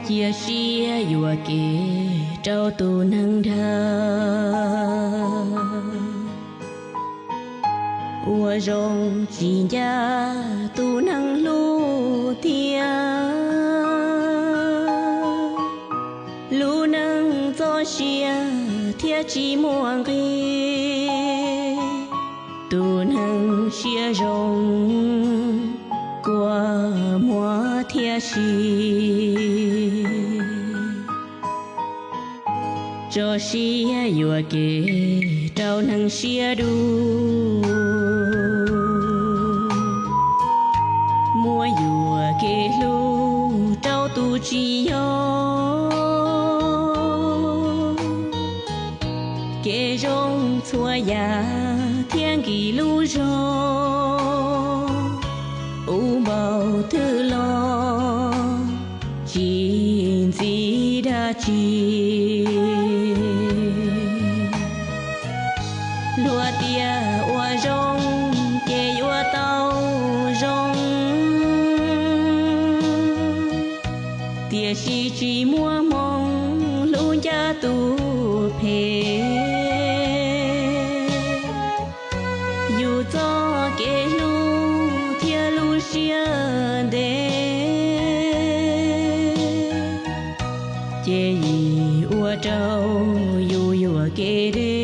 Cia siab yuam kev rau tus neeg dag, ua zoo tsis ncaj tus neeg hlub thiab. Lub neej txoj sia thiaj tsis muaj nqis, tus neeg siab zoo kua muag thiab si. Tso siab yuam kev rau neeg siab dub, muab yuam kev hlub rau tus tsis yog. Kev zoo txhua yam thiab nkim lub zog, ub npaum twg los tsis ntxiv dab tsi. Luag tias ua zoo ces yuav tau zoo, tiam sis tsis muaj hmoo hlub ncaj tus phem. Yus txoj kev hlub thiab lub siab ntev, ces yim ua rau yus yuam kev deb.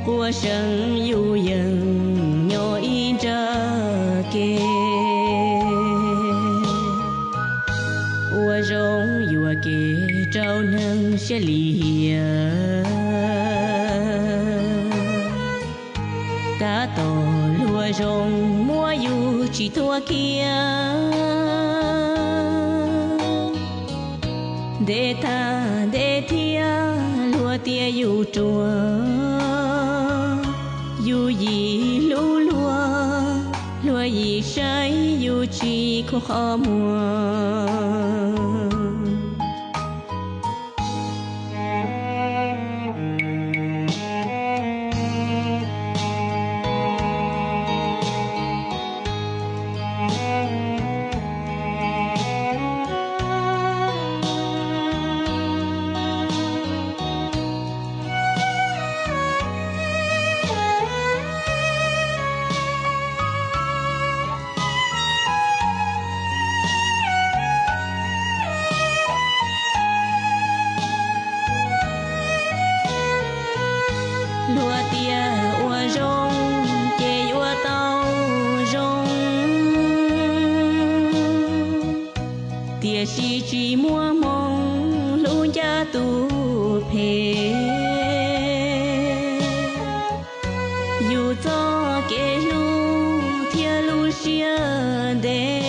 Quaj seev yus yeem nyob ib nrag kev, ua zoo yuam kev rau neeg siab lim hiam. Tab tom luag zoo muab yus tsis thuam kiag, ntev tag ntev thiab luag tias yus ruam. Yus yim hlub luag, luag yim saib yus tsis khuv qhov muag. Luag tias ua zoo ces yuav tau zoo, tiam sis tsis muaj hmoo hlub ncaj tus phem. Yus txoj kev hlub thiab lub siab ntev,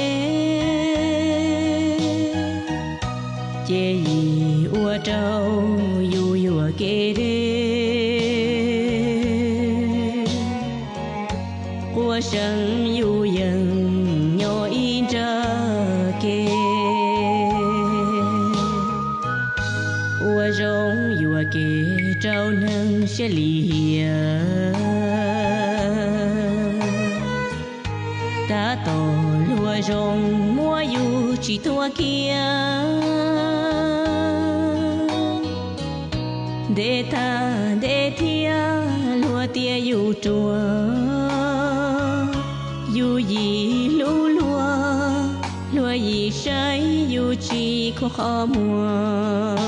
ces yim ua rau yus yuam kev deb. Quaj seev yus yeem nyob ib nrag kev, ua zoo yuam kev rau neeg siab lim hiam. Tab tom luag zoo muab yus tsis thuam kiag, ntev tag ntev thiab luag tias yus ruam. Yus yim hlub luag, luag yim saib yus tsis khuv qhov muag.